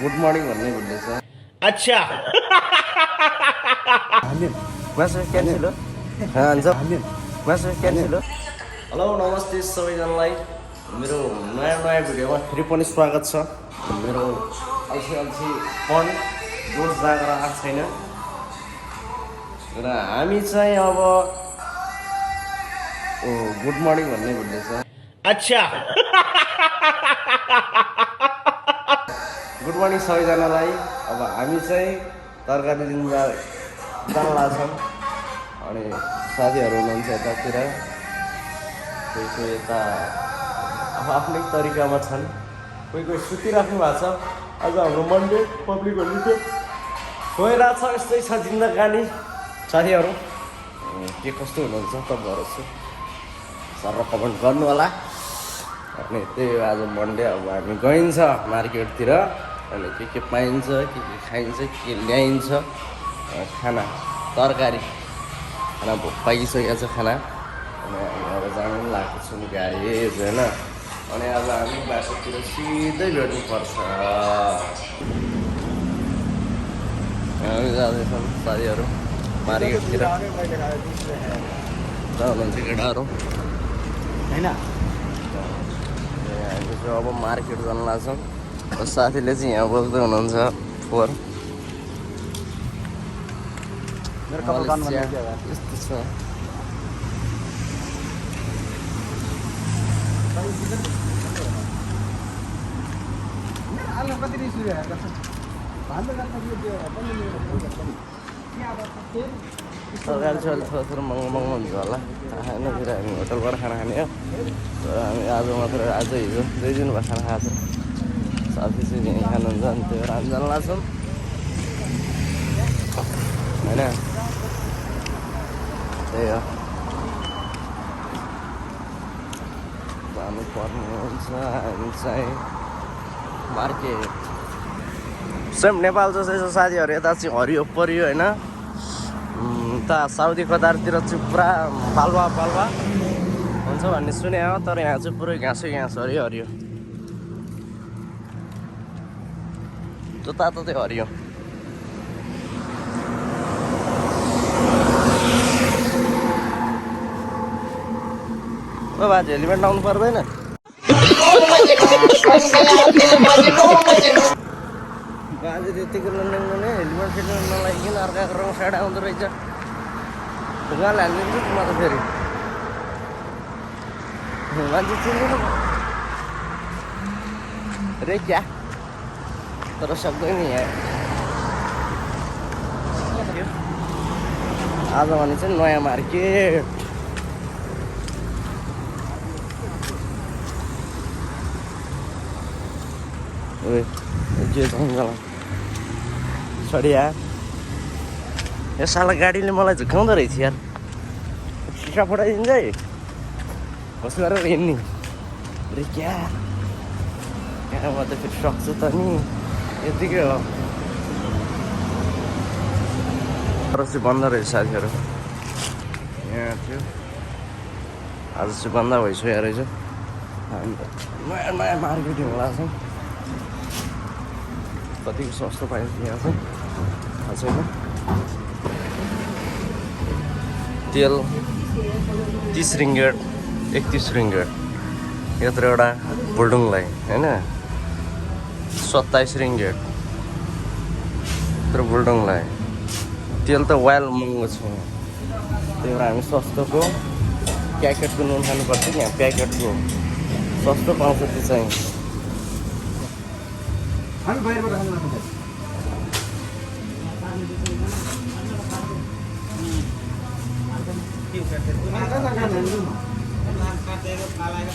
Good morning भन्ने भन्दैछ। अच्छा मासु क्यान्सल हो मासु क्यान्सल हो। हेलो नमस्ते सबैजनालाई, मेरो नयाँ भिडियोमा फेरि पनि स्वागत छ। मेरो अल्छी पन जोस जाँगर आएको छैन र हामी चाहिँ अब गुड मर्निङ भन्ने भन्दैछ। अच्छा गुड मर्निङ सबैजनालाई। अब हामी चाहिँ तरकारी दिन जान लाग्छौँ। अनि साथीहरू हुनुहुन्छ यतातिर, कोही कोही यता आफ्नै तरिकामा छन्, कोही कोही सुतिराख्नु भएको छ। आज हाम्रो मन्डे पब्लिक होलिडे गइरहेछ। यस्तै छ जिन्दगानी। साथीहरू के कस्तो हुनुहुन्छ तपाईँहरू सर कमेन्ट गर्नु होला। अनि त्यही हो, आज मन्डे। अब हामी गइन्छ मार्केटतिर, अनि के पाइन्छ, के खाइन्छ, के ल्याइन्छ खाना, तरकारी खाना पाइसकेको छ खाना। अनि हामी अब जानु पनि लागेको छौँ गाइज होइन। अनि आज हामी बाटोतिर सिधै भेट्नुपर्छ। हामी जाँदैछौँ साथीहरू मार्केटतिर। हुनुहुन्छ केटाहरू होइन, हामी चाहिँ अब मार्केट जान लाग्छौँ। साथीले चाहिँ यहाँ बोक्दै हुनुहुन्छ फोहोर। यस्तो छ। तरकारी चाहिँ अलिक थोरै महँगो हुन्छ होला, थाहा छैन। फेरि हामी होटलबाट खाना खाने हो। तर हामी आज मात्र, आज हिजो 2 दिन भयो खाना खाएको छ। साथी चाहिँ यहीँ खानुहुन्छ, अनि त्यही भएर हामी जान लाग्छौँ होइन। त्यही हो, जानु पर्ने हुन्छ हामी चाहिँ मार्केट। सेम नेपाल जस्तै छ साथीहरू। यता चाहिँ हरियो परियो होइन। उता साउदी कतारतिर चाहिँ पुरा पाल्वा हुन्छ भन्ने सुने हो, तर यहाँ चाहिँ पुरै घाँसै घाँस, हरियो हरियो। त्यो तातो हरियो। बाजे हेलिमेट लाउनु पर्दैन? बाजे त्यतिको नल्याउने हेलमेट फेरि नलागिकन अर्काको रङ साइड आउँदो रहेछ। ढुङ्गाले हालिदिन्छ म त फेरि मान्छे चिन्दैन रे क्या, तर सक्दैन यहाँ। आज भने चाहिँ नयाँ मार्केट। के जङ्गल सडिया। यो साला गाडीले मलाई झुकाउँदो रहेछ यार। सिसा फटाइदिन्छ है, कस्तो गरेर हिँड्ने रे क्या। यहाँ म त फेरि सक्छु त नि, यतिकै हो। तर चाहिँ बन्द रहेछ साथीहरू। यहाँ थियो, आज चाहिँ बन्द भइसकेको रहेछ। हामी त नयाँ नयाँ मार्केट हिँड्न लाग्छौँ। कतिको सस्तो पाइन्छ यहाँ चाहिँ थाहा छैन। तेल 30 रिङ्गेट, 31 रिङ्गेट। यत्रो एउटा बुल्डुङलाई होइन, 27 रिङ्गेट यत्रो बुल्डुङलाई। तेल त वाइल महँगो छ, त्यही भएर हामी सस्तोको प्याकेटको नुन खानुपर्छ कि यहाँ प्याकेटको सस्तो पाउँछ त्यो चाहिँ।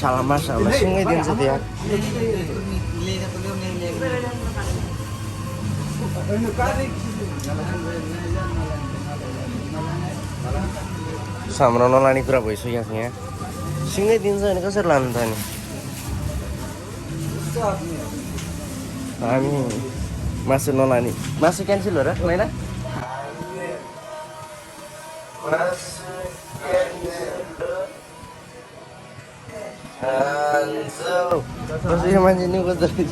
सालामा सँगै दिन्छ त्यहाँ। हाम्रो नलाने कुरा भइसक्यो यहाँ। सँगै दिन्छ भने कसरी लानु त नि। हामी मासु नलाने, मासु क्यान्सल हो र मैला। कसरी मान्छे नि खोज्दो रहेछ।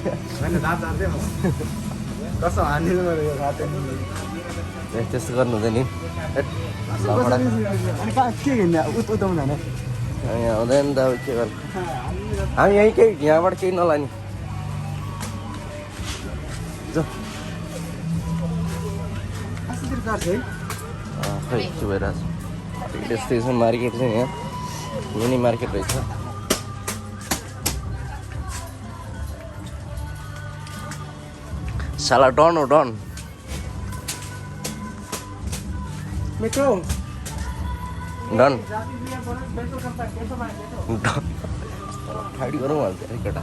कसो हानिदिनु मैले यो रात त्यस्तो गर्नु हुँदैन नि अनि कहाँ के हिँड्ने उताउनु हाने यहाँ हुँदैन त अब के गर्नु हामी यहीँकै यहाँबाट केही नलाने जाउँ अस्तितिर कार छ है खै के भइरहेछ स्टेसन मार्केट चाहिँ यहाँ मिनी मार्केट रहेछ साला डन हो डन मेट्रो डन फाइट गरौँ हाल्छ एकटा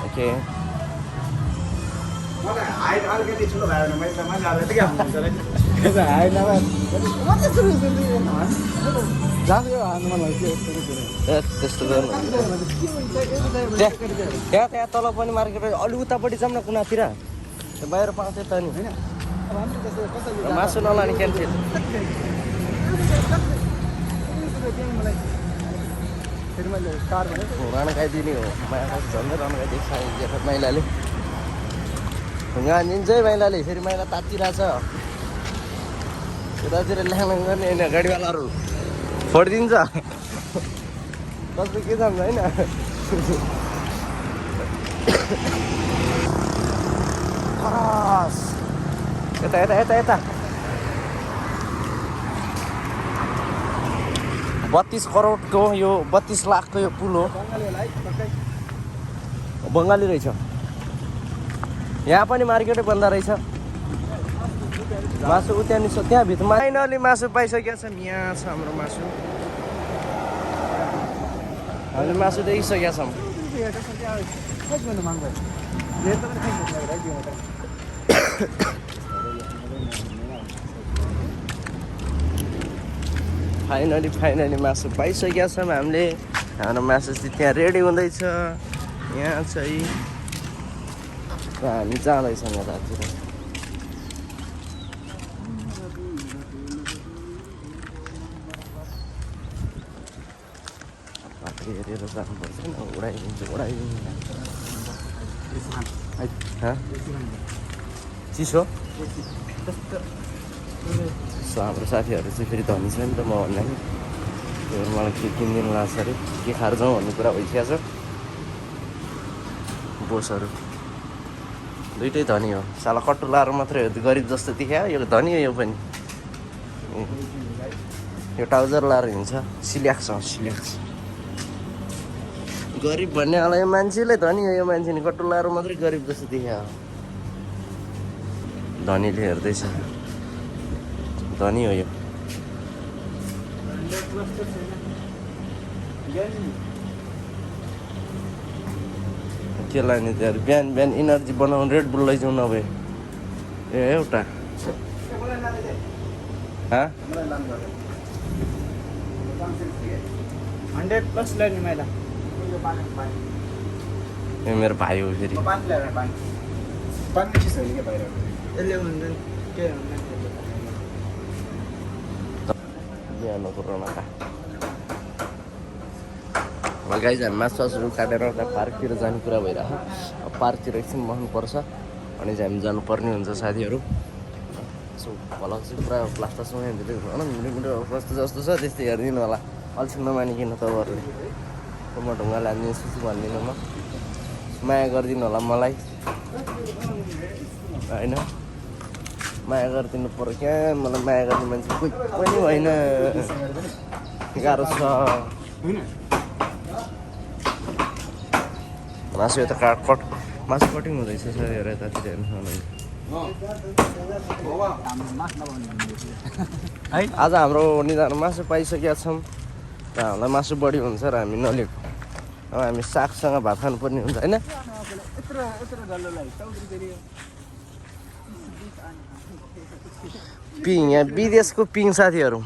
ओके मलाई हाइट अलिकति ठुलो भयो भने मैले अब यति क्या हुन्छ हाइट नभए जाँदै हाल्नु मन लाग्यो त्यस्तो गर्नु त्यहाँ तल पनि मार्केट अलिक उतापट्टि जाऊँ न कुनातिर बाहिर पाउँथ्यो त नि होइन मासु नलाने क्यान्टिन राणा खाइदिने हो माया झन्डै राणा खाइदिएको महिलाले यहाँ दिन्छ है महिलाले फेरि महिला तातिरहेछ यतातिर ल्याङ गर्ने होइन गाडीवालाहरू फोडिदिन्छ कस्तो के जान्छ होइन यता यता यता यता 32 करोडको यो 32 लाखको यो पुल हो बङ्गाली रहेछ यहाँ पनि मार्केटै बन्द रहेछ मासु त्यहाँ भित्र फाइनली मासु पाइसकेको छ यहाँ छ हाम्रो मासु हामीले मासु देखिसकेका छौँ फाइनली मासु पाइसकेका छौँ हामीले हाम्रो मासु चाहिँ त्यहाँ रेडी हुँदैछ यहाँ चाहिँ हामी जाँदैछौँ यतातिर हेरेर जानुपर्छ होइन उडाइदिन्छ चिसो सो हाम्रो साथीहरू चाहिँ फेरि धनी छ नि त म भन्दाखेरि त्यो मलाई के किनिदिनु लाग्छ अरे के खाएर जाउँ भन्ने कुरा भइसकेको छ बोसहरू दुइटै धनी हो साला कट्टु लाएर मात्रै हो गरिब जस्तो देखायो यो धनी हो यो पनि यो ट्राउजर लाएर हिँड्छ सिल्याक्स गरिब भन्नेवाला यो मान्छेलाई धनी हो यो मान्छे नि कट्टु लाएर मात्रै गरिब जस्तो देखायो धनीले हेर्दैछ धनी हो यो के लाने त्यहाँ बिहान बिहान इनर्जी बनाउनु रेड बुल लैजाउँ नभए ए एउटा 100+ ल्याउने मैला यो मेरो भाइ हो फेरि बिहानको रौनका गाइज हामी मासुहरू काटेर पार्कतिर जाने कुरा भइरहेको पार्कतिर एकछिन बस्नुपर्छ अनि चाहिँ हामी जानुपर्ने हुन्छ साथीहरू सो भलक चाहिँ पुरा प्लास्टरसँग मिठो कस्तो जस्तो छ त्यस्तै हेरिदिनु होला अल्छी नमानिकन तपाईँहरूले म ढुङ्गा लानिदिन्छु भनिदिनु म माया गरिदिनु होला मलाई होइन माया गरिदिनु पर्यो क्या मलाई माया गर्ने मान्छे कोही पनि होइन गाह्रो छ मासु यता मासु कटिङ हुँदैछ सर हेर यतातिर हेर्नु है आज हाम्रो निधार मासु पाइसकेका छौँ र हामीलाई मासु बढी हुन्छ र हामी नलिएको अब हामी सागसँग भात खानुपर्ने हुन्छ होइन पिङ यहाँ विदेशको पिङ साथीहरू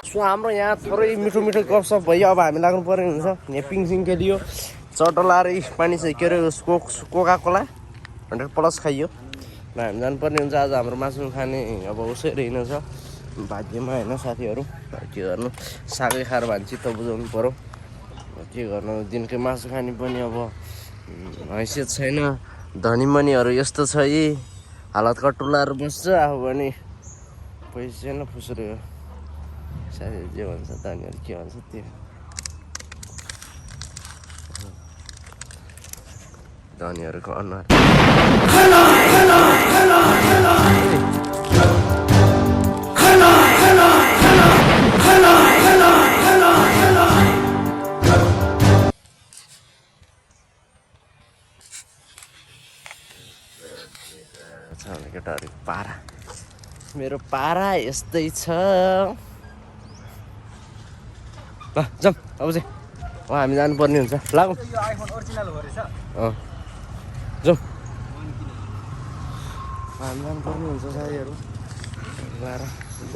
सो हाम्रो यहाँ थोरै मिठो मिठो गफसप भयो। अब हामी लाग्नु पर्ने हुन्छ। यहाँ पिङसिङ खेलियो, चट्टा लाएर पानी चाहिँ के अरे कोका कोला 100+ खाइयो र हामी जानुपर्ने हुन्छ। आज हाम्रो मासु खाने अब उसै रहेनछ भाग्यमा होइन साथीहरू। के गर्नु, सागै खाएर भए चित्त बुझाउनु पऱ्यो। के गर्नु, दिनकै मासु खाने पनि अब हैसियत छैन। धनी मनीहरू यस्तो छ यी हालत कटुलाहरू बस्छ। आफू भने पैसा छैन फुस्रो हो। साथीहरू जे भन्छ धनीहरू के भन्छ त्यो धनीहरूको अनुहार। केटाहरू पारा, मेरो पारा यस्तै छ। ल जाउँ अब चाहिँ, अब हामी जानुपर्ने हुन्छ। लागौँ यो आइफोन ओरिजिनल हो रहेछ। जाउँ हामी जानुपर्ने हुन्छ साथीहरू। गएर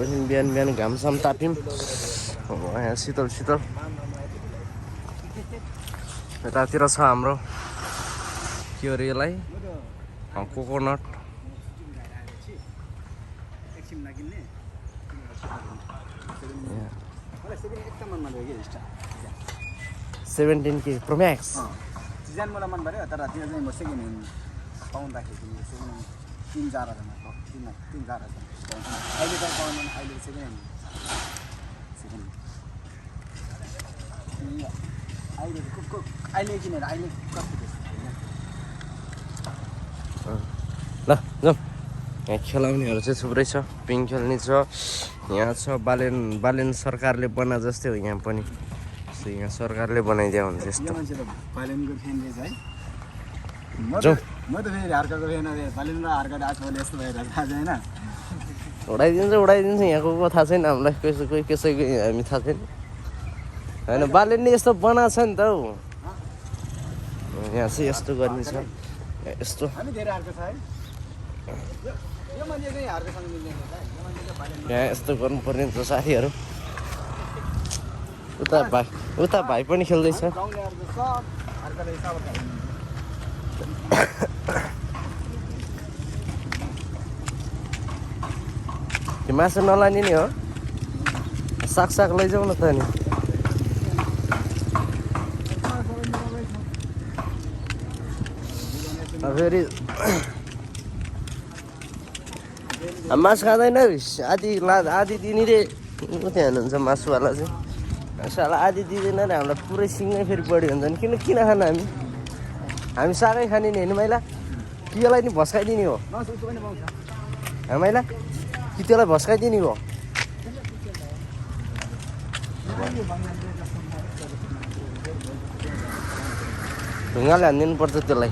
एकछिन बिहान बिहान घामसाम ताप्यौँ। अब यहाँ शीतल शीतल यतातिर छ हाम्रो के अरे यसलाई कोकोनट। एकछिन नकिन्ने मलाई सेकेन्ड एकदम मन पऱ्यो कि star 17K Pro Max। Design मलाई मन पऱ्यो तर त्यो चाहिँ म सेकेन्ड ह्यान्ड पाउँदाखेरि सेकेन्ड ह्यान्ड 3-4 हजारमा 3-4 हजार अहिले त पाउँदैन। अहिले सेकेन्ड ह्यान्ड अहिले अहिले किनेर अहिले कस्तो ल जाउँ। यहाँ खेलाउनेहरू चाहिँ थुप्रै छ। पिङ खेल्ने छ, यहाँ छ बालेन सरकारले बना जस्तै हो यहाँ पनि। यहाँ सरकारले बनाइदिया हुन्छ यस्तो। मान्छे त बालेनको फ्यान रहेछ है। जाउँ म त फेरि हर्काको फ्यान बालेन र हर्काले आएको भने यस्तो भएर थाहा छैन। उडाइदिन्छ यहाँ को थाहा छैन हामीलाई। कसैको हामी थाहा छैन होइन। बालेनले यस्तो बनाएको छ नि त हौ। यहाँ चाहिँ यस्तो गर्ने छ यस्तो। हामी धेरै हर्का छ है। यो मान्छे चाहिँ हर्कासँग मिल्दैन यो मान्छे बालेन यहाँ यस्तो गर्नुपर्ने हुन्छ साथीहरू। उता भाइ पनि खेल्दैछ। गाउँलेहरू त सब हर्काले सब त्यो मासु नलाने नि हो। साग लैजाउँ न त नि। फेरि मासु खाँदैन आधी दिने रे त्यहाँ हुनुहुन्छ मासुवाला चाहिँ। साला आधी दिँदैन रे हामीलाई पुरै सिङै फेरि बढी हुन्छ नि। किन खानु हामी सागै खाने नि होइन मैला कि यसलाई नि भस्काइदिने हो मैला कि त्यसलाई भस्काइदिने हो। ढुङ्गाले हानिदिनु पर्छ त्यसलाई।